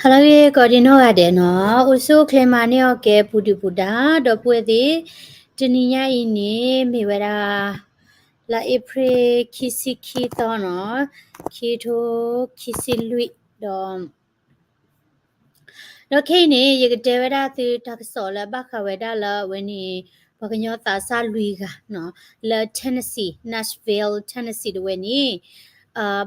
ဟါလၢအဂ့ၤ ကိးဒံနီၢ်ဂၤဒဲးနီၤ, အိၣ်ဆူၣ်အိၣ်ချ့မၤန့ၢ်အီၣ်ကဲ ပူၤဒုၣ်ပူၤဒါ ဒီပုၢ်ဝဲၢ်သ့ၣ်, တနံၤညါအံၤန့ၣ် မ့ၢ်ဝဲဒၣ် လါအ့ဖြ့ၣ်ခံဆံခံသီနီၤ, ခံထိခံဆံလွံၢ်ဒီး ဒီးခဲအံၤန့ၣ် ယကတဲဝဲဒၣ်သုတၢ်ကစီၣ်လၢဘၣ်ဃးဝဲဒၣ်လၢအဝဲန့ၣ် ပှၤကညီသးစၢ်လွံၢ်ဂၤနီၤ, လၢ Tennessee, Nashville, Tennessee တဝဲန့ၣ်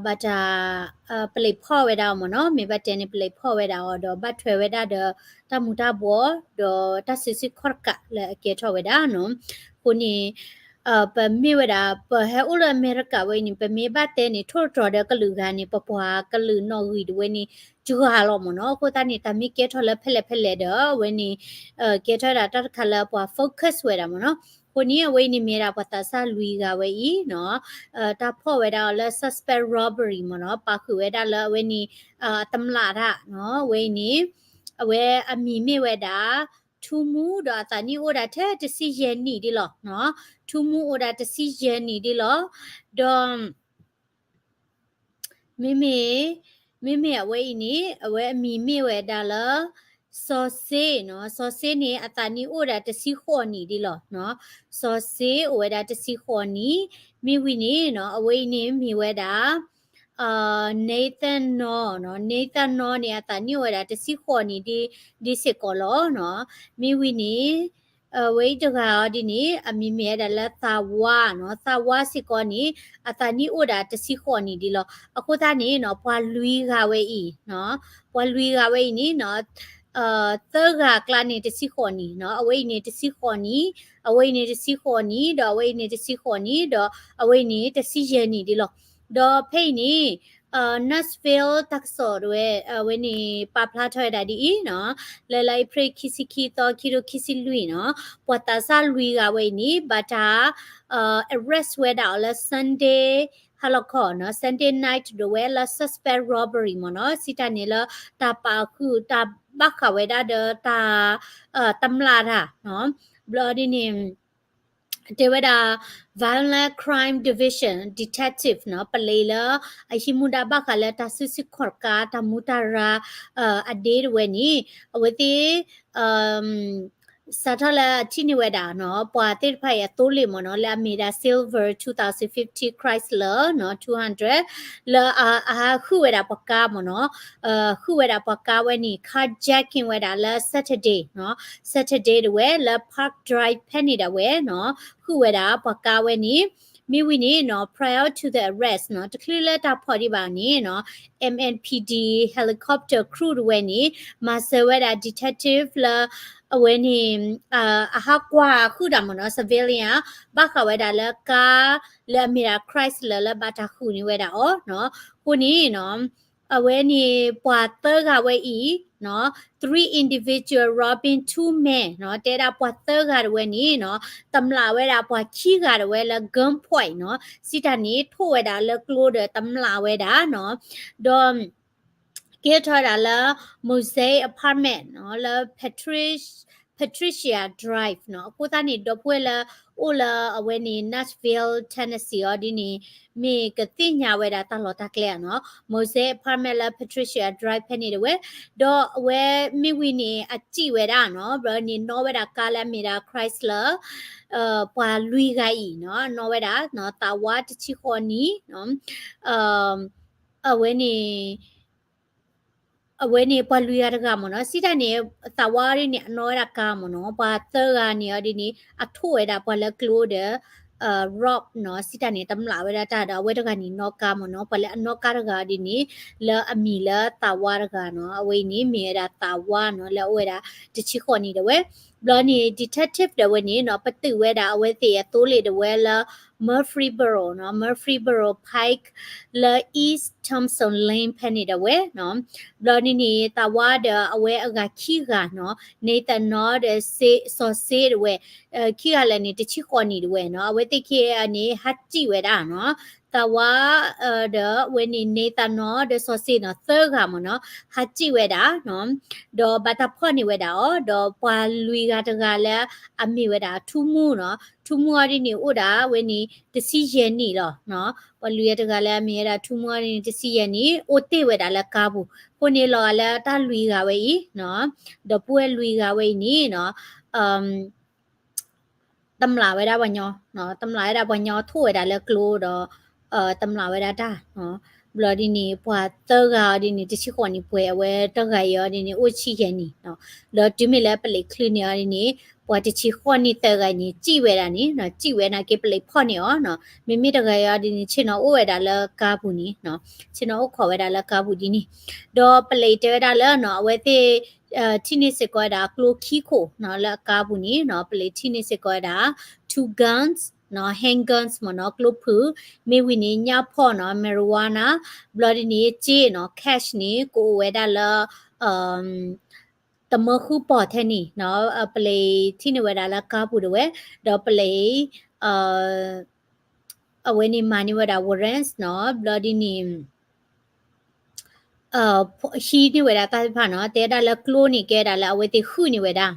ဘၣ်တၢ် ပလံးဖီၣ်ဝဲဒၣ်အီၤမ့ၢ်နီၤ, မ့ၢ်ဘၣ်တဲန့ၣ် ပလံးဖီၣ်ဝဲဒၣ်အီၤ ဒီးဘၣ်ထွဲဝဲဒၣ်ဒီး တၢ်မူၤတၢ်ဘှီး ဒီးတၢ်စုဆူၣ်ခီၣ်တကးလၢအကဲထီၣ်ဝဲဒၣ်နီၤ. အဃိန့ၣ် ပမ့ၢ်ဝဲဒၣ် ပဟဲအိၣ်လၢအမဲရကၤဝဲအံၤန့ၣ် ပမ့ၢ်ဘၣ်တဲန့ၣ် ထိၣ်တြီၤဒီးကလုာ်ဂၤန့ၣ် ပပှၤကလုာ်နီၣ်ဂံၢ်တဝဲန့ၣ် တဂၤလီၤမ့ၢ်နီၤ. အဃိသတးန့ၣ် တၢ်မ့ၢ်ကဲထီၣ်လၢဖဲလဲၣ်ဖဲလဲၣ်ဒီး အဝဲန့ၣ် ကဲထီၣ်ဝဲဒၣ်တၢ်တခါလၢပှၤ focus ဝဲဒၣ်မ့ၢ်နီၤ. အဃိန့ၣ် အဝဲအံၤန့ၣ်မ့ၢ်ဒၣ်ပှၤသးစၢ်လွံၢ်ဂၤဝဲအံၤနီၤ, တၢ်ဖီၣ်ဝဲဒၣ်အီၤလၢ suspect robbery မ့ၢ်နီၤ, ပာ်ဃုာ်ဝဲဒၣ်လၢအဝဲန့ၣ် အတမျးတၢ်နီၤ, အဝဲအံၤန့ၣ် အဝဲအမံၤမ့ၢ်ဝဲဒၣ် ထူမူ ဒီးအသးနံၣ်အိၣ်ဒၣ်ထဲတဆံယဲၢ်နံၣ်ဒ်လီၤနီၤ, ထူမူအိၣ်ဒၣ်တဆံယဲၢ်နံၣ်ဒ်လီၤ. ဒီး မ့မ့ၢ် မ့မ့ၢ်အဝဲအံၤန့ၣ် အဝဲအမံၤမ့ၢ်ဝဲဒၣ်လၢ စီၤစ့နီၤ, စီၤစ့န့ၣ် အသးနံၣ်အိၣ်ဒၣ်တဆံဃိးနံၣ်ဒ်လီၤနီၤ, စီၤစ့အိၣ်ဝဲဒၣ်တဆံဃိးနံၣ်, မ့ၢ်ဝံၤန့ၣ်နီၤ အဝဲအံၤန့ၣ်မ့ၢ်ဝဲဒၣ် Nathan Knorr နီၤ, Nathan Knorr န့ၣ် အသးနံၣ်အိၣ်ဝဲဒၣ်တဆံဃိးနံၣ်ဒ်စ့ၢ်ကီးလီၤနီၤ. မ့ၢ်ဝံၤန့ၣ် အဝဲအံၤတဂၤအီၤဒ်န့ၣ် အမံၤမ့ၢ်ဝဲဒၣ်လၢသးဝါနီၤ, သးဝါစ့ၢ်ကီးန့ၣ် အသးနံၣ်အိၣ်ဒၣ်တဆံဃိးနံၣ်ဒ်လီၤ. အဃိသတးန့ၣ်နီၤ ပှၤလွံၢ်ဂၤဝဲအံၤနီၤ, ပှၤလွံၢ်ဂၤဝဲအံၤန့ၣ်နီၤ သၢဂၤအကျါန့ၣ်တဆံဃိးနံၣ်နီၤ, အဝဲအံၤန့ၣ်တဆံဃိးနံၣ်, အဝဲအံၤန့ၣ်တဆံဃိးနံၣ်, ဒီးအဝဲအံၤန့ၣ်တဆံဃိးနံၣ်, ဒီးအဝဲအံၤန့ၣ်တဆံယဲၢ်နံၣ်ဒ်လီၤ. ဒီးဖဲအံၤန့ၣ် Nashville တၢ်ကစီၣ်တဝဲ အဝဲန့ၣ် ပာ်ဖျါထီၣ်ဝဲဒၣ်ဒ်အံၤနီၤ, လၢလါအ့ဖြ့ၣ်ခံဆံခံသီ ခံထိခံဆံလွံၢ်နီၤ, ပှၤသးစၢ်လွံၢ်ဂၤဝဲအံၤန့ၣ် ဘၣ်တၢ် arrest ဝဲဒၣ်အီၤလၢ Sunday ဟါလီၤခီနီၤ, Sunday night ဒၣ်ဝဲလၢ suspect robbery မ့ၢ်နီၤ, စံးတၢ်န့ၣ်လၢတၢ်ပာ်ဃုာ်တၢ်ဘၣ်ဃးဝဲဒၣ်ဒီးတၢ် တမျးတၢ်နီၤ, ဘျီဒ်န့ၣ် တဲဝဲဒၣ် Violent Crime Division Detective နီၤ, ပလံးလၢအဟံးမူဒါဘၣ်ဃးလၢတၢ်စုဆူၣ်ခီၣ်တကး တၢ်မူတၢ်ရၢ အဒ့တဝဲန့ၣ် အဝဲသ့ၣ် စးထီၣ်လၢအထံၣ်န့ၢ်ဝဲဒၣ်နီၤ ပှၤသ့ၣ်တဖၣ်အံၤအသိလ့ၣ်မ့ၢ်နီၤ လၢအမ့ၢ်ဒၣ် Silver two thousand fifty Chrysler နီၤ two hundred လၢအဟးဃုာ်ဝဲဒၣ်ပှၤကါမ့ၢ်နီၤ, ဃုာ်ဝဲဒၣ်ပှၤကါဝဲန့ၣ် carjacking ဝဲဒၣ်လၢ Saturday နီၤ Saturday တဝဲလၢ Park Drive ဖဲန့ၣ်ဒၣ်ဝဲနီၤ, ဃုာ်ဝဲဒၣ်ပှၤကါဝဲန့ၣ် မ့ၢ်ဝံၤန့ၣ်နီၤ prior to the arrest နီၤ တချုးလၢတၢ်ဖီၣ်ဒံးဘၣ်န့ၣ်နီၤ M N P D helicopter crew တဝဲန့ၣ် မၤစၢၤဝဲဒၣ် detective လၢ အဝဲန့ၣ် အဟးကွၢ်ဃုာ်ဒၣ်မ့ၢ်နီၤ civilian ဘၣ်ဃးဝဲဒၣ်လၢကါ လၢအမ့ၢ်ဒၣ် Chrysler လၢဘၣ်တၢ်ဃုာ်န့ၢ်ဝဲဒၣ်အီၤနီၤ, အဃိန့ၣ်နီၤ အဝဲန့ၣ်ပှၤသၢဂၤဝဲအံၤနီၤ three individual robbing two men နီၤ တဲဒၣ်ပှၤသၢဂၤတဝဲန့ၣ်နီၤ တမျးဝဲဒၣ်ပှၤခံဂၤတဝဲလၢ gunpoint နီၤ စံးတၢ်န့ၣ် ထိၣ်ဝဲဒၣ်လၢကျိဒီးတမျးဝဲဒၣ်နီၤ ဒီး ကဲထီၣ်ဝဲဒၣ်လၢ Mosaic Apartment နီၤ လၢ Patricia Drive နီၤ အဃိသတးန့ၣ် ဒီပုၢ်ဝဲၢ်လၢအိၣ်လၢအဝဲန့ၣ် Nashville Tennessee အီၤဒ်န့ၣ် မ့ၢ်ကသ့ၣ်ညါဝဲဒၣ်တၢ်လီၢ်တၢ်ကျဲဧါနီၤ Mosaic Apartment လၢ Patricia Drive ဖဲန့ၣ်တဝဲ ဒီးအဝဲမ့ၢ်ဝံၤန့ၣ် အစံၣ်ဝဲဒၣ်နီၤ ဘျီန့ၣ်နီၣ်ဝဲဒၣ်ကါလၢအမ့ၢ်ဒၣ် Chrysler ပှၤလွံၢ်ဂၤအံၤနီၤ နီၣ်ဝဲဒၣ် သးဝါတဆံဃိးနံၣ် အဝဲန့ၣ် အဝဲန့ၣ်ပှၤလွံၢ်ဂၤတဂၤမ့ၢ်နီၤ စံးတၢ်န့ၣ် သးဝါဒ်န့ၣ် အနီၣ်ဝဲဒၣ်ကါမ့ၢ်နီၤ ပှၤသၢဂၤန့ၣ်အီၤဒ်န့ၣ် အထိၣ်ဝဲဒၣ်ပှၤလၢကျိဒီး rob နီၤ စံးတၢ်န့ၣ် တမျးဝဲဒၣ်တၢ်ဒီး အဝဲတဂၤန့ၣ်နီၣ်ကါမ့ၢ်နီၤ ပှၤလၢအနီၣ်ကါတဂၤအီၤဒ်န့ၣ် လၢအမံၤလၢသးဝါတဂၤနီၤ အဝဲအံၤန့ၣ် မ့ၢ်ဝဲဒၣ်သးဝါနီၤ လၢအအိၣ်ဝဲဒၣ်တဆံဃိးနံၣ်ဒၣ်ဝဲ ဘျီန့ၣ် detective ဒၣ်ဝဲန့ၣ်နီၤ ပတုာ်ဝဲဒၣ်အဝဲသ့ၣ်အသိလ့ၣ်ဒၣ်ဝဲလၢ Murfreesboro နီၤ Murfreesboro Pike လၢ East Thompson Lane ဖဲန့ၣ်ဒၣ်ဝဲနီၤ ဘျီန့ၣ်န့ၣ် သးဝါဒီးအဝဲအဂၤခံဂၤနီၤ Nathan နီၤဒီး စီၤစ့ဒၣ်ဝဲ ခံဂၤလၢာ်န့ၣ် တဆံဃိးနံၣ်ဒၣ်ဝဲနီၤ အဝဲသ့ၣ်ခံဂၤန့ၣ် ဟးစံၣ်ဝဲဒၣ်နီၤ သးဝါ ဒီးအဝဲန့ၣ် Nathaniel ဒီးစီၤစ့နီၤ သၢဂၤမ့ၢ်နီၤ ဟးစံၣ်ဝဲဒၣ်နီၤ ဒီးဘၣ်တၢ်ဖီၣ်န့ၢ်ဝဲဒၣ်အီၤ ဒီးပှၤလွံၢ်ဂၤတဂၤလၢအမ့ၢ်ဝဲဒၣ်ထူမူနီၤ ထူမူအီၤဒ်န့ၣ် အိၣ်ဒၣ်ဝဲန့ၣ် တဆံယဲၢ်နံၣ်လီၤ. ပှၤလွံၢ်ဂၤတဂၤလၢအမ့ၢ်ဝဲဒၣ်ထူမူအီၤဒ်န့ၣ် တဆံယဲၢ်နံၣ် အိၣ်တ့ၢ်ဝဲဒၣ်လၢကါပူၤ အဃိန့ၣ်လီၤဂာ်လၢတၢ်လွံၢ်ဂၤဝဲအံၤ ဒီပုၢ်ဝဲၢ်လွံၢ်ဂၤဝဲအံၤန့ၣ်နီၤ တမျးဝဲဒၣ်ပှၤညီ, တမျးဝဲဒၣ်ပှၤညီထိၣ်ဝဲဒၣ်လၢကျိဒီး တမျးဝဲဒၣ်တၢ်, ဘျီဒ်န့ၣ် ပှၤသၢဂၤအီၤဒ်န့ၣ် တဆံဃိးနံၣ်ပှဲၤ အဝဲတဂၤအံၤအီၤဒ်န့ၣ် အိၣ်ဆံယဲၢ်နံၣ်, ဒီးတုၤမ့ၢ်လၢပလံးချုးန့ၢ်အီၤဒ်န့ၣ် ပှၤတဆံဃိးနံၣ်သၢဂၤန့ၣ် စံၣ်ဝဲဒၣ်န့ၣ်, စံၣ်ဝဲနာ်က့ပလံးဖီၣ်န့ၢ်အီၤ, မ့မ့ၢ်တဂၤအံၤအီၤဒ်န့ၣ် ဆ့ၣ်နီၤအိၣ်ဝဲဒၣ်လၢကါပူၤန့ၣ်, ဆ့ၣ်နီၤအိၣ်ခိးဝဲဒၣ်လၢကါပူၤဒ်န့ၣ်, ဒီးပလံးတဲဝဲဒၣ်လၢ အဝဲသ့ၣ် ထံၣ်န့ၢ်စ့ၢ်ကီးဝဲဒၣ်ကျိခံခိၣ်လၢအကါပူၤန့ၣ်, ပလံးထံၣ်န့ၢ်စ့ၢ်ကီးဝဲဒၣ် two guns, handguns မ့ၢ်နီၤ ကျိဖုၣ်, မ့ၢ်ဝံၤန့ၣ် ညၣ်ဖီၣ်နီၤ marijuana, ဘျီဒ်န့ၣ် စ့နီၤ cash န့ၣ် ကအိၣ်ဝဲဒၣ်လၢ တမၢဃုပီၢ်ထဲန့ၣ်, ပလံးထံၣ်န့ၢ်ဝဲဒၣ်လၢကါပူၤဒၣ်ဝဲ, ဒီးပလံး အဝဲန့ၣ်မၤန့ၢ်ဝဲဒၣ် warrants နီၤ, ဘျီဒ်န့ၣ် ဟံးန့ၢ်ဝဲဒၣ်တၢ်သ့ၣ်တဖၣ်နီၤ, တဲဒၣ်လၢကျိန့ၣ်ကဲဒၣ်လၢအဝဲသ့ၣ်ဟုၣ်န့ၢ်ဝဲဒၣ်,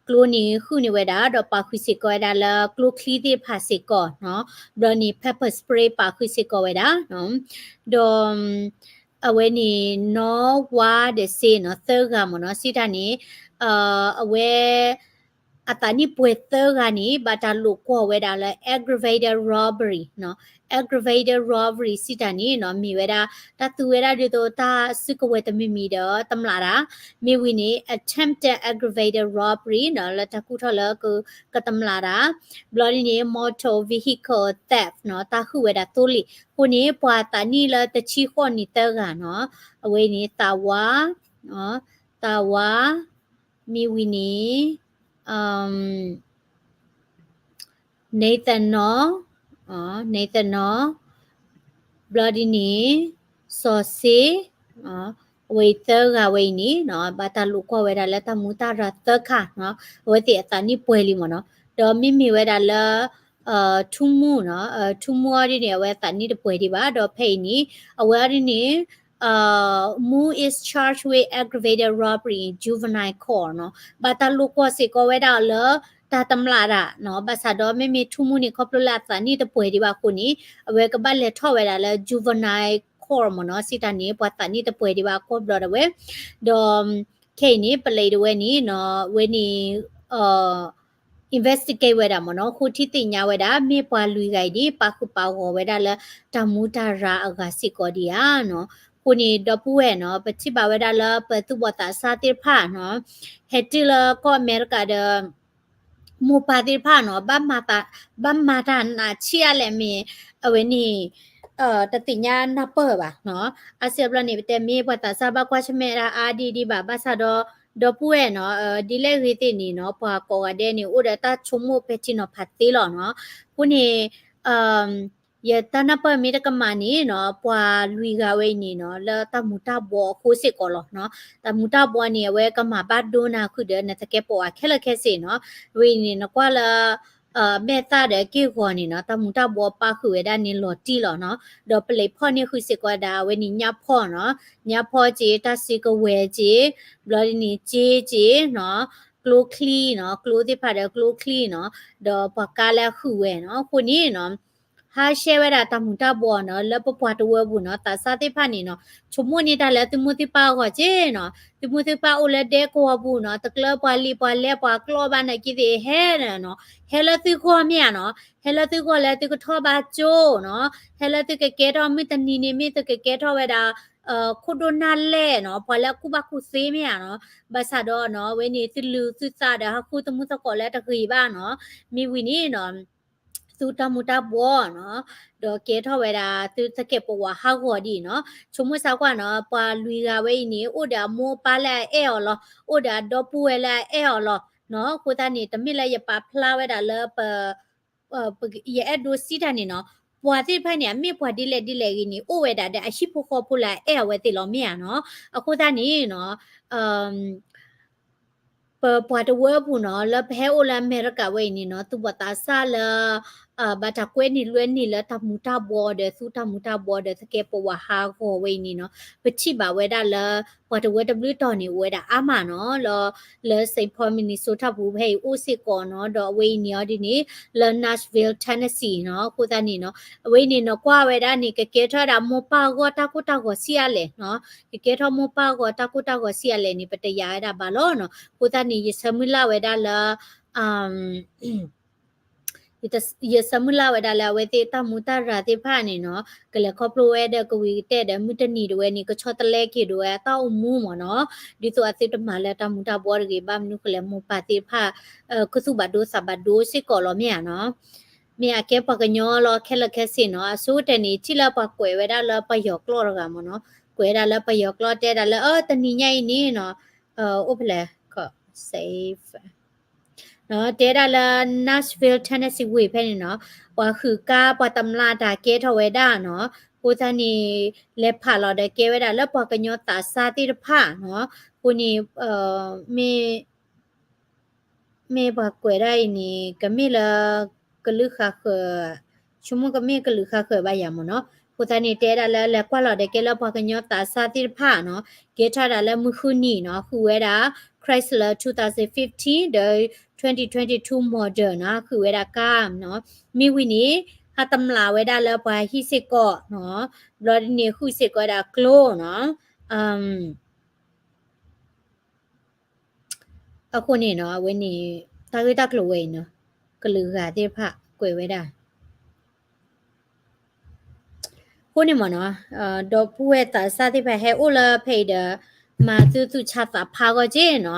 ကျိန့ၣ်ဟုၣ်န့ၢ်ဝဲဒၣ် ဒီးပာ်ဃုာ်စ့ၢ်ကီးဝဲဒၣ်လၢကျိချံသ့ၣ်တဖၣ်စ့ၢ်ကီး, ဘျီန့ၣ် pepper spray ပာ်ဃုာ်စ့ၢ်ကီးဝဲဒၣ်, ဒီး အဝဲန့ၣ် နီၢ်ဝါဒီးစ့နီၤ သၢဂၤမ့ၢ်နီၤ စံးတၢ်န့ၣ် အဝဲ အသးနံၣ်ပှဲၤသၢဂၤန့ၣ် ဘၣ်တၢ်လိာ်ကွီၢ်ဝဲဒၣ်လၢ aggravated robbery နီၤ, aggravated robbery စံးတၢ်န့ၣ်နီၤ မ့ၢ်ဝဲဒၣ် တၢ်သူဝဲဒၣ်ဒ်သိးတၢ်စုကဝဲၤတမံၤမံၤဒီးတမျးတၢ်, မ့ၢ်ဝံၤန့ၣ် attempted aggravated robbery နီၤ လၢတၢ်ကူၣ်ထီၣ်လၢကတမျးတၢ်, ဘျီဒ်န့ၣ် motor vehicle theft နီၤ တၢ်ဟုၣ်ဝဲဒၣ်သိလ့ၣ်, အဃိန့ၣ် ပှၤသးနံၣ်လၢတဆံဃိးနံၣ်သၢဂၤနီၤ, အဝဲန့ၣ် သးဝါ သးဝါ မ့ၢ်ဝံၤန့ၣ် Nathaniel, Nathaniel, ဘျီဒ်န့ၣ် စီၤစ့, အဝဲအံၤသၢဂၤဝဲအံၤန့ၣ်နီၤ ဘၣ်တၢ်လိာ်ကွီၢ်ဝဲဒၣ်လၢတၢ်မူတၢ်ရၤသၢခါနီၤ, အဝဲသ့ၣ်အသးနံၣ်ပှဲၤလံမ့ၢ်နီၤ, ဒီးမ့မ့ၢ်ဝဲဒၣ်လၢ ထူမူနီၤ, ထူမူအီၤဒ်န့ၣ် အဝဲသးနံၣ်တပှဲၤဒံးဘၣ်, ဒီးဖဲအံၤန့ၣ် အဝဲအီၤဒ်န့ၣ် မူ is charged with aggravated robbery in juvenile court နီၤ, ဘၣ်တၢ်လိာ်ကွီၢ်စ့ၢ်ကီးဝဲဒၣ်အီၤလၢတၢ်တမျးတၢ်နီၤ, ဘၣ်ဆၣ်ဒီးမ့မ့ၢ်ထူမူန့ၣ် ခီဖျိလၢအသးနံၣ်တပှဲၤဒံးဘၣ်အဃိန့ၣ် အဝဲကဘၣ်လဲၤထီၣ်ဝဲဒၣ်လၢ juvenile court မ့ၢ်နီၤ, စံးတၢ်န့ၣ် ပှၤသးနံၣ်တပှဲၤဒံးဘၣ်အကွီၢ်ဘျီဒၣ်ဝဲ, ဒီး ခဲအံၤန့ၣ် ပလံးဒၣ်ဝဲန့ၣ်နီၤ ဝဲန့ၣ် investigate ဝဲဒၣ်မ့ၢ်နီၤ, ဃိထံသ့ၣ်ညါဝဲဒၣ် မ့ၢ်ပှၤလွံၢ်ဂၤအံၤန့ၣ် ပာ်ဃုာ်ပာ်ဂီၢ်ဝဲဒၣ်လၢတၢ်မူတၢ်ရၤအဂၤစ့ၢ်ကီးဒံးဧါနီၤ, အဃိန့ၣ် ဒီပုၢ်ဝဲၢ်နီၤ ပထံၣ်ဘၣ်ဝဲဒၣ်လၢပသူၣ်ဘီၣ်သးစၢ်သ့ၣ်တဖၣ်နီၤ ဟဲတုၤလၢကီၢ်အမဲရကၤဒီး မိၢ်ပၢ်သ့ၣ်တဖၣ်နီၤ ဘၣ်မၤတၢ် ဘၣ်မၤတၢ်နးဆံးအါလဲၣ်မ့ၢ် အဝဲန့ၣ် တသ့ၣ်ညါနၢ်ပၢၢ်ဘၣ်နီၤ, အါစုအါဘျီန့ၣ် ပတဲမ့ၢ်ပှၤသးစၢ်ဘၣ်ကွၢ်ဆၢၣ်မဲာ်တၢ်အါဒံးဒံးဘၣ်, ဘၣ်ဆၣ်ဒီး ဒီပုၢ်ဝဲၢ်နီၤ ဒ်လဲၣ်ဂ့ၤသ့ၣ်န့ၣ်နီၤ ပှၤကိးဂၤဒဲးန့ၣ် အိၣ်ဒီးတၢ်ဆိကမိၣ်ပဲာ်ထံနီၤဖးသ့လီၤနီၤ, အဃိန့ၣ် ယတၢ်နၢ်ပၢၢ်မ့ၢ်တကမၣ်န့ၣ်နီၤ ပှၤလွံၢ်ဂၤဝဲအံၤန့ၣ်နီၤ လၢတၢ်မူၤတၢ်ဘှီးအဃိစ့ၢ်ကီးလီၤနီၤ, တၢ်မူၤတၢ်ဘှီးန့ၣ် အဝဲကမၤဘၣ်ဒိနၤဃုာ်ဒီးနသကဲးပဝးခဲလၢာ်ခဲဆ့နီၤ, ဝဲအံၤန့ၣ် နကွၢ်လၢ မဲာ်သၣ်ဒီးက့ၢ်ဂီၤန့ၣ်နီၤ တၢ်မူၤတၢ်ဘှီးပာ်ဃုာ်ဝဲဒၣ်န့ၣ်လီၤတံၢ်လီၤနီၤ, ဒီးပလံးဖီၣ်န့ၢ်ဃုာ်စ့ၢ်ကီးဝဲဒၣ် အဝဲန့ၣ်ညၣ်ဖီၣ်နီၤ, ညၣ်ဖီၣ်က့ တၢ်စုကဝဲၤက့ ဘျီဒ်န့ၣ် စ့က့နီၤ, ကျိချံနီၤ, ကျိသ့ၣ်တဖၣ်ဒီးကျိချံနီၤ, ဒီးပှၤကါလၢအဃုာ်ဝဲနီၤ, အဃိန့ၣ်နီၤ ဟါရှဲဝဲဒၣ်တၢ်မူၤတၢ်ဘှီးနီၤ လၢပပှၤတဝၢပူၤနီၤ သးစၢ်သ့ၣ်တဖၣ်န့ၣ်နီၤ ဆိကမိၣ်န့ၢ်တၢ်လၢသုမိၢ်သုပၢ်အဂီၢ်က့နီၤ, သုမိၢ်သုပၢ်အိၣ်လၢဒဲကဝီၤပူၤနီၤ တကျၢပှၤလံၤပှၤလဲၣ်ပှၤကျီၢ်ဘၣ်နာ်က့သ့ၣ်ဟဲနီၤ, ဟဲလၢသုဂီၢ်မ့ၢ်ဧါနီၤ, ဟဲလၢသုဂီၢ်လၢသုကထီၣ်ဘၣ်ကၠိနီၤ, ဟဲလၢသုကကဲထီၣ်မုၢ်တနံၤန့ၣ် မ့ၢ်သုကကဲထီၣ်ဝဲဒၣ် ခိၣ်ဒိၣ်နၢ်လဲၢ်နီၤ ပှၤလၢအကူၣ်ဘၣ်ကူၣ်သ့မ့ၢ်ဧါနီၤ, ဘၣ်ဆၣ်ဒီးနီၤ အဝဲန့ၣ်သုလုၢ်သုသးဒီးဟးဃုသမူသကိးလၢတဂ့ၤဘၣ်နီၤ, မ့ၢ်ဝံၤန့ၣ်နီၤ သူတၢ်မူၤတၢ်ဘှီးနီၤ, ဒီးကဲထီၣ်ဝဲဒၣ်သုသကဲးပဝးဟးဂီၤဒ်အံၤနီၤ, ဆိကမိၣ်စၢ်ကွၢ်နီၤ ပှၤလွံၢ်ဂၤဝဲအံၤန့ၣ် အိၣ်ဒီးအမိၢ်အပၢ်လၢအအဲၣ်အီၤလီၤ, အိၣ်ဒီးအဒီပုၢ်ဝဲၢ်လၢအအဲၣ်အီၤလီၤနီၤ, အဃိသတးန့ၣ် တမ့ၢ်လၢယပာ်ဖျါဝဲဒၣ်လၢပ ယအဲၣ်ဒိးစံးတၢ်န့ၣ်နီၤ, ပှၤသ့ၣ်တဖၣ်န့ၣ် အမ့ၢ်ပှၤဒ်လဲၣ်ဒ်လဲၣ်ဂ့ၤန့ၣ် အိၣ်ဝဲဒၣ်ဒီးအဟံၣ်ဖိဃီဖိလၢအအဲၣ်အဝဲသ့ၣ်လီၤမ့ၢ်ဧါနီၤ, အဃိသတးန့ၣ်နီၤ ပပှၤတဝၢအပူၤနီၤ လၢပဟဲအိၣ်လၢအမဲရကၤဝဲအံၤန့ၣ်နီၤ သူၣ်ဘီၣ်သးစၢ်လၢ ဘၣ်တၢ်ကွဲန့ၢ်လွဲန့ၢ်လၢတၢ်မူၤတၢ်ဘှီဒီး သူတၢ်မူၤတၢ်ဘှီဒီး သကဲးပဝးဟးဂီၤဝဲအံၤန့ၣ်နီၤ, ပထံၣ်ဘၣ်ဝဲဒၣ်လၢ ပှၤတဝၢတဘျုးတီၢ်န့ၣ် အိၣ်ဝဲဒၣ်အါမးနီၤ, လၢ လၢ Saint Paul Minnesota ပူၤဖဲအံၤအိၣ်စ့ၢ်ကီးနီၤ, ဒီးအဝဲအံၤန့ၣ်အီၤဒ်န့ၣ် လၢ Nashville Tennessee နီၤ, အဃိသတးန့ၣ်နီၤ, အဝဲအံၤန့ၣ်နီၤ ကွၢ်ဝဲဒၣ်န့ၣ် ကကဲထီၣ်ဝဲဒၣ်မိၢ်ပၢ်အဂီၢ်တၢ်ကိၢ်တၢ်ဂီၤဆံးအါလဲၣ်နီၤ, ကကဲထီၣ်မိၢ်ပၢ်အဂီၢ်တၢ်ကိၢ်တၢ်ဂီၤဆံးအါလဲၣ်န့ၣ် ပတယာ်ဝဲဒၣ်ဘၣ်လီၤနီၤ, အဃိသတးန့ၣ် ယဆၢမုၢ်လၢ်ဝဲဒၣ်လၢ ယဆၢမုၢ်လၢ်ဝဲဒၣ်လၢအဝဲသ့ၣ်တၢ်မူတၢ်ရၤသ့ၣ်တဖၣ်န့ၣ်နီၤ, ကလဲၤခီဖျိဝဲဒီးကဝံၤကတၢၢ်ဒီးမုၢ်တနံၤဒၣ်ဝဲန့ၣ် ကဆီတလဲက့ၤဒၣ်ဝဲအတၢ်အိၣ်မူမ့ၢ်နီၤ, ဒ်သိးအသုတမၤလၢတၢ်မူတၢ်ဘှီတဂ့ၤ, ဘၣ်မနုၤဃိလဲၣ် မိၢ်ပၢ်သ့ၣ်တဖၣ် ကသူၣ်ဘၣ်ဒိသးဘၣ်ဒိစ့ၢ်ကီးလီၤမ့ၢ်ဧါနီၤ, မ့ၢ်အကဲပှၤကညီလီၤခဲလၢာ်ခဲဆ့နီၤ, အဆိကတၢၢ်န့ၣ် ထံၣ်လၢပှၤကွဲးဝဲဒၣ်လၢပယီၤကျိာ်တဂၤမ့ၢ်နီၤ, ကွဲးဝဲဒၣ်လၢပယီၤကျိာ်တဲဒၣ်လၢ အၢ တနံၤညါအံၤန့ၣ်နီၤ, အိၣ်ဖဲလဲၣ် စ့ တဲဒၣ်လၢ Nashville Tennessee ဝ့ၢ်ဖဲန့ၣ်နီၤ, ပှၤဃုာ်ကါ ပှၤတမျၢ်တၢ်ကဲထီၣ်ဝဲဒၣ်နီၤ, အဃိသတးန့ၣ် လဲၤဖးလီၤဒီးကဲဝဲဒၣ်လၢပှၤကညီသးစၢ်သ့ၣ်တဖၣ်နီၤ, အဃိန့ၣ် မ့ၢ် မ့ၢ်ပှၤကွဲးဒၣ်အံၤန့ၣ် ကမ့ၢ်လၢ ကလုာ်ဃာ်ဃၢၤ ဆိကမိၣ်ကမ့ၢ်ကလုာ်ဃာ်ဃၢၤဘၣ်ယၤမ့ၢ်နီၤ, အဃိသတးန့ၣ် တဲဒၣ်လၢလဲၤကွၢ်လီၤဒီးကဲလၢပှၤကညီသးစၢ်သ့ၣ်တဖၣ်နီၤ, ကဲထီၣ်ဒၣ်လၢမုၢ်ဃုနံၤနီၤ, ဃုာ်ဝဲဒၣ် Chrysler two thousand fifteen ဒီး twenty twenty-two model နီၤ, ဃုာ်ဝဲဒၣ်ကါနီၤ, မ့ၢ်ဝံၤန့ၣ် ဟးတမျၢ်ဝဲဒၣ်လၢပှၤဟံၣ်စ့ၢ်ကီးနီၤ, ဘျီဒ်န့ၣ်ဃုာ်စ့ၢ်ကီးဝဲဒၣ်ကျိနီၤ, အဃိန့ၣ်နီၤ အဝဲန့ၣ် တၢ်ဂ့ၢ်တၢ်ကျိၤဝဲအံၤနီၤ, ကလုာ်ဂၤသ့ၣ်တဖၣ်ကွဲးဝဲဒၣ် အဃိန့ၣ်မ့ၢ်နီၤ, ဒီပုၢ်ဝဲၢ်သးစၢ်သ့ၣ်တဖၣ်ဟဲအိၣ်လၢဖဲအံၤဒီး မၤသုသူၣ်ဆါသးဖးဂီၢ်က့နီၤ,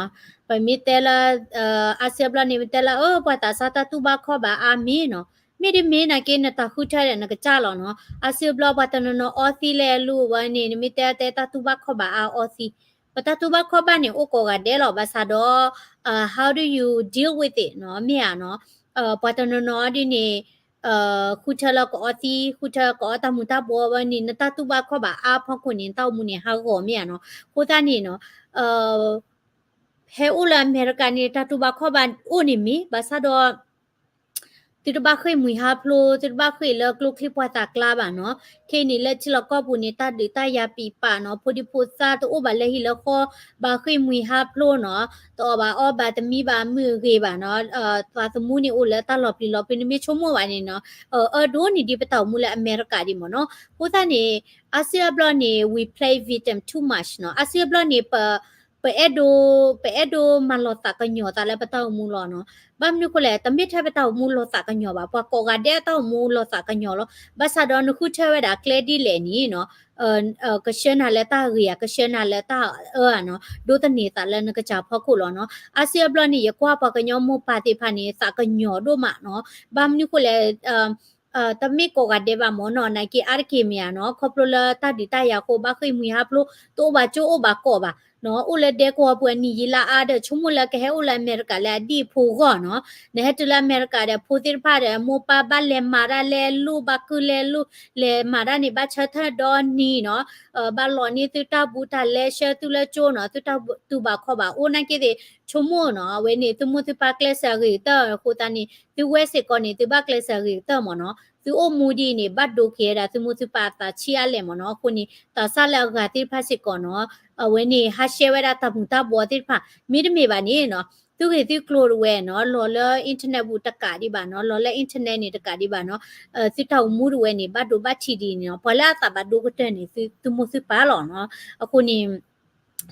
ပမ့ၢ်တဲလၢ အါစုအါဘျီန့ၣ် မ့ၢ်တဲလၢ အၢ ပှၤသးစၢ်တၢ်တူၢ်ဘၣ်ခီၣ်ဘၣ်အါမ့ၢ်နီၤ, မ့ၢ်တမ့ၢ်နာ်က့ နတၢ်ဃုထၢဒီးနကစၢ်လီၤနီၤ, အါစုအါဘျီပှၤတနီၤနီၤအီသံလဲၤလူၤဝဲန့ၣ် နမ့ၢ်တဲတဲတၢ်တူၢ်ဘၣ်ခီၣ်ဘၣ်အါအီသံ ပတၢ်တူၢ်ဘၣ်ခီၣ်ဘၣ်န့ၣ် အိၣ်ကိးဂၤဒဲးလီၤ. ဘၣ်ဆၣ်ဒီး how do you deal with it နီၤ, မ့ၢ်ဧါနီၤ, ပှၤတနီၤနီၤဒ်န့ၣ် ဃုထၢလၢကအီသံ, ဃုထၢကအီတၢ်မူၤတၢ်ဘှီဝဲန့ၣ် နတၢ်တူၢ်ဘၣ်ခီၣ်ဘၣ်အါဖီခိၣ်န့ၣ် နတၢ်အိၣ်မူန့ၣ် ဟးဂီၤမ့ၢ်ဧါနီၤ. အဃိသတးန့ၣ်နီၤ ဟဲအိၣ်လၢအမဲရကၤန့ၣ် တၢ်တူၢ်ဘၣ်ခီၣ်ဘၣ်အိၣ်န့ၣ်မ့ၢ်, ဘၣ်ဆၣ်ဒီး သုတဘၣ်ဃ့ၢ်မှံဟးဖျိး, သုတဘၣ်ဃ့ၢ်လၢကျိချံပှၤသးကျါဘၣ်နီၤ. ခဲအံၤန့ၣ် လၢထံလီၢ်ကီၢ်ပူၤန့ၣ် တၢ်ဒုးတၢ်ယၤပံာ်ပာ်နီၤ, ဖိဒံဖိသၣ်တအိၣ်ဘၣ်လၢဟံၣ်လၢဃီ, ဘၣ်ဃ့ၢ်မှံဟးဖျိးနီၤ, တအီၣ်ဘၣ်အီဘၣ် တမံဘၣ်မုာ်အဂ့ၤဘၣ်နီၤ, သးသမူန့ၣ်အိၣ်လၢတၢ်လီၤပျံၤလီၤဖုး နမ့ၢ်ဆိကမိၣ်ဘၣ်န့ၣ်နီၤ, အၢဒိၣ်န့ၢ်ဒံးပတၢ်အိၣ်မူလၢအမဲရကၤဒံးမ့ၢ်နီၤ. အဃိသတးန့ၣ် အါစုအါဘျီန့ၣ် we play victim too much နီၤ. အါစုအါဘျီန့ၣ် ပ ပအဲၣ်ဒိး ပအဲၣ်ဒိးမၤလီၤသးကညီၤသးလၢပတၢ်အိၣ်မူလီၤနီၤ. ဘၣ်မနုၤအဃိလဲၣ်, တမ့ၢ်ထဲပတၢ်အိၣ်မူလီၤသးကညီၤဘၣ်, ပှၤကိးဂၤဒဲးအတၢ်အိၣ်မူလီၤသးကညီၤလီၤ. ဘၣ်ဆၣ်ဒီးနဃုထၢဝဲဒၣ်ကျဲဒ်လဲၣ်န့ၣ်နီၤ, ကဆှၢနၤလၢတၢ်ဂ့ၤဧါ, ကဆှၢနၤလၢတၢ်အၢဧါနီၤ, ဒိးသန့ၤသးလၢနကစၢ်ဖီခိၣ်လီၤနီၤ. အါစုအါဘျီန့ၣ် ယကွၢ်ပှၤကညီမိၢ်ပၢ်သ့ၣ်တဖၣ်န့ၣ် သးကညီၤဒိၣ်မးနီၤ. ဘၣ်မနုၤအဃိလဲၣ် တမ့ၢ်ကိးဂၤဒဲးဘၣ်မ့ၢ်နီၤ, နာ်က့အါတက့ၢ်မ့ၢ်ဧါနီၤ, ခီဖျိလၢတၢ်ဒုးတၢ်ယၤအဃိ ဘၣ်ဃ့ၢ်မှံဟးဖျိး, တအိၣ်ဘၣ်ကၠိအိၣ်ဘၣ်ကီၢ်ဘၣ်နီၤ, အိၣ်လၢဒဲကဝီၤပူၤအနံၣ်ယံာ်လါအါဒီး ဆိကမိၣ်လၢကဟဲအိၣ်လၢအမဲရကၤလၢအဒံၣ်အဖိအဂီၢ်နီၤ, နဟဲတုၤလၢအမဲရကၤဒီး ဖိသ့ၣ်တဖၣ်ဒီး မိၢ်ပၢ်ဘၣ်လဲၤမၤတၢ်လဲၤလိၣ် ဘၣ်ကုလဲၤလိၣ် လဲၤမၤတၢ်န့ၣ် ဘၣ်ဆၢထၢၣ်ဒီနံၤနီၤ, ဘၣ်လီၤန့ၢ်သုတၢ်ဘူးတၢ်လဲ ဆှၢသုလၢကၠိနီၤ, သုတၢ်တူၢ်ဘၣ်ခီၣ်ဘၣ်အိၣ်နာ်က့သ့ၣ် ဆိကမိၣ်နီၤ, အဝဲန့ၣ် သုမိၢ်သုပၢ်ကျဲးစၢးအဂ့ၤကတၢၢ်အဃိသတးန့ၣ် သုဝဲစ့ၢ်ကီးန့ၣ် သုဘၣ်ကျဲးစၢးအဂ့ၤကတၢၢ်မ့ၢ်နီၤ, သုအိၣ်မူဒ်အံၤန့ၣ် ဘၣ်ဒိက့ၤဝဲဒၣ်သုမိၢ်သုပၢ်အသးဆံးအါလဲၣ်မ့ၢ်နီၤ, အဃိန့ၣ် သးစၢ်လၢအဂၤသ့ၣ်တဖၣ်စ့ၢ်ကီးနီၤ, အဝဲန့ၣ် ဟးရှဲဝဲဒၣ်တၢ်မူၤတၢ်ဘှီးသ့ၣ်တဖၣ် မ့တမ့ၢ်ဘၣ်န့ၣ်နီၤ, သုဂ့ၢ်သုကျိၤတဝဲနီၤ, လီၤလၢ internet ပူၤတကးဒံးဘၣ်နီၤ, လီၤလၢ internet န့ၣ်တကးဒံးဘၣ်နီၤ, သုတၢ်အိၣ်မူတဝဲန့ၣ် ဘၣ်ဒိဘၣ်ထံးဒ်န့ၣ်နီၤ, ပှၤလၢအသးဘၣ်ဒိကတၢၢ်န့ၣ် သုမိၢ်သုပၢ်လီၤနီၤ, အဃိန့ၣ်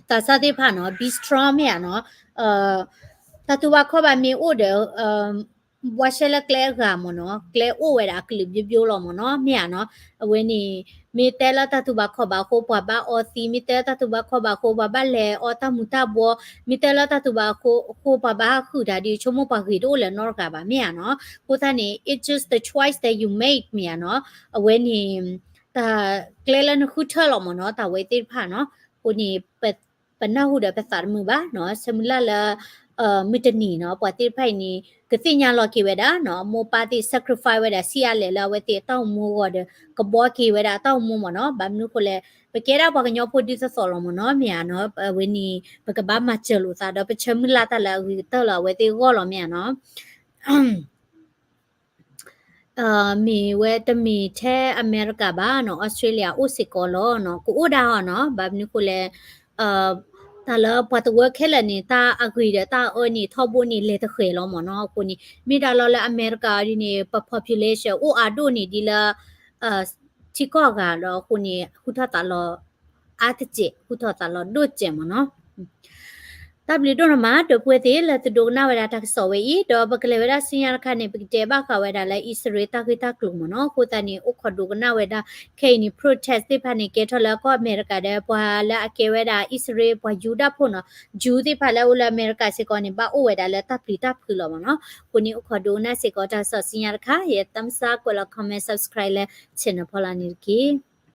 သးစၢ်သ့ၣ်တဖၣ်နီၤ be strong မ့ၢ်ဧါနီၤ, တၢ်တူၢ်ဘၣ်ခီၣ်ဘၣ်မ့ၢ်အိၣ်ဒီး ဘှါရှဲလၢကျဲအဂၤမ့ၢ်နီၤ, ကျဲအိၣ်ဝဲဒၣ်အကလုာ်ဘျိဘျိလီၤမ့ၢ်နီၤ, မ့ၢ်ဧါနီၤ, အဝဲန့ၣ် မ့ၢ်တဲလၢတၢ်တူၢ်ဘၣ်ခီၣ်ဘၣ်အဃိ ပှၤဘၣ်အီသံး, မ့ၢ်တဲလၢတၢ်တူၢ်ဘၣ်ခီၣ်ဘၣ်အဃိ ပှၤဘၣ်လဲၤအီတၢ်မူၤတၢ်ဘှီး, မ့ၢ်တဲလၢတၢ်တူၢ်ဘၣ်ခီၣ်ဘၣ်အဃိ ပှၤဘၣ်ဟးဃုာ်တၢ်ဒ်ဆိကမိၣ်ပှၤဂ့ၤတအိၣ်လၢၤနီတဂၤဘၣ် မ့ၢ်ဧါနီၤ, အဃိသတးန့ၣ် it's just the choice that you make မ့ၢ်ဧါနီၤ, အဝဲန့ၣ် တၢ်ကျဲလၢနဃုထၢလီၤမ့ၢ်နီၤ တၢ်ဝဲသ့ၣ်တဖၣ်နီၤ, အဃိန့ၣ် ပနၢ်ဟူဒီးပသးတမုာ်ဘၣ်နီၤ, ဆၢမုၢ်လၢ်လၢ မုၢ်တနံၤနီၤ ပှၤသ့ၣ်တဖၣ်အံၤန့ၣ် ကသ့ၣ်ညါလီၤက့ၤဝဲဒၣ်နီၤ, မိၢ်ပၢ်သ့ၣ် sacrifice ဝဲဒၣ်ဆံးအါလဲၣ်လၢအဝဲသ့ၣ်အတၢ်အိၣ်မူအဂီၢ်ဒီး ကဘှီက့ၤဝဲဒၣ်အတၢ်အိၣ်မူမ့ၢ်နီၤ, ဘၣ်မနုၤအဃိလဲၣ် ပကဲဒၣ်ပှၤကညီဖိဒ်သိးသိးလီၤမ့ၢ်နီၤ, မ့ၢ်ဧါနီၤ, အဝဲန့ၣ် ပကဘၣ်မၤစၢၤလိာ်သးဒီး ပဆၢမုၢ်လၢ်တၢ်လၢအဂ့ၤကတၢၢ်လၢအဝဲသ့ၣ်အဂီၢ်လီၤ မ့ၢ်ဧါနီၤ. မ့ၢ်ဝဲတမ့ၢ်ထဲအမဲရကၤဘၣ်နီၤ Australia အိၣ်စ့ၢ်ကီးလီၤနီၤ ကအိၣ်ဒၣ်အီၤနီၤ ဘၣ်မနုၤဃိလဲၣ် တၢ်လၢပှၤတဝၢခဲလၢာ်န့ၣ် တၢ်အဂ့ၤဒီးတၢ်အၢန့ၣ် ထီဘိန့ၣ် လဲၤတဃဲၤလီၤမ့ၢ်နီၤ အဃိန့ၣ် မ့ၢ်ဒၣ်လီၤလၢအမဲရကၤဒ်န့ၣ် ပ population အိၣ်အါဒိၣ်န့ၢ်ဒ်လၢ ထံကီၢ်အဂၤဒီးအဃိန့ၣ် ဃုထီၣ်သးလီၤ အါတစဲး ဃုထီၣ်သးလီၤဒိၣ်စဲးမ့ၢ်နီၤ တၢ်ဘျုးဒိၣ်နီၢ်မး ဒီပုၢ်ဝဲၢ်သ့ၣ်လၢသုဒိကနၣ်ဝဲဒၣ်တၢ်ကစီၣ်ဝဲအံၤ ဒီးပကလဲၤဝဲဒၣ်ဆူညါတခါန့ၣ် ပကတဲဘၣ်ဃးဝဲဒၣ်လၢအံၣ်စရ့လးတၢ်ဂ့ၢ်တၢ်ကျိၤမ့ၢ်နီၤ အဃိသတးန့ၣ် အိၣ်ခိးဒိကနၣ်ဝဲဒၣ် ခဲအံၤန့ၣ် protest သ့ၣ်တဖၣ်န့ၣ် ကဲထီၣ်လၢကီၢ်အမဲရကၤဒီး ပှၤလၢအကဲဝဲဒၣ်အံၣ်စရ့လး ပှၤယူဒၤဖိနီၤ Jew သ့ၣ်တဖၣ်လၢအအိၣ်လၢ အမဲရကၤ စ့ၢ်ကီးန့ၣ် ဘၣ်အိၣ်ဝဲဒၣ်လၢတၢ်ပျံၤတၢ်ဖုးလီၤမ့ၢ်နီၤ အဃိန့ၣ် အိၣ်ခိးဒိကနၣ်စ့ၢ်ကီးတၢ်ကစီၣ်ဆူညါတခါ ယ thumbs up ကွဲးလီၤ comment subscribe လၢ channel ဖီလာ်န့ၣ်တက့ၢ်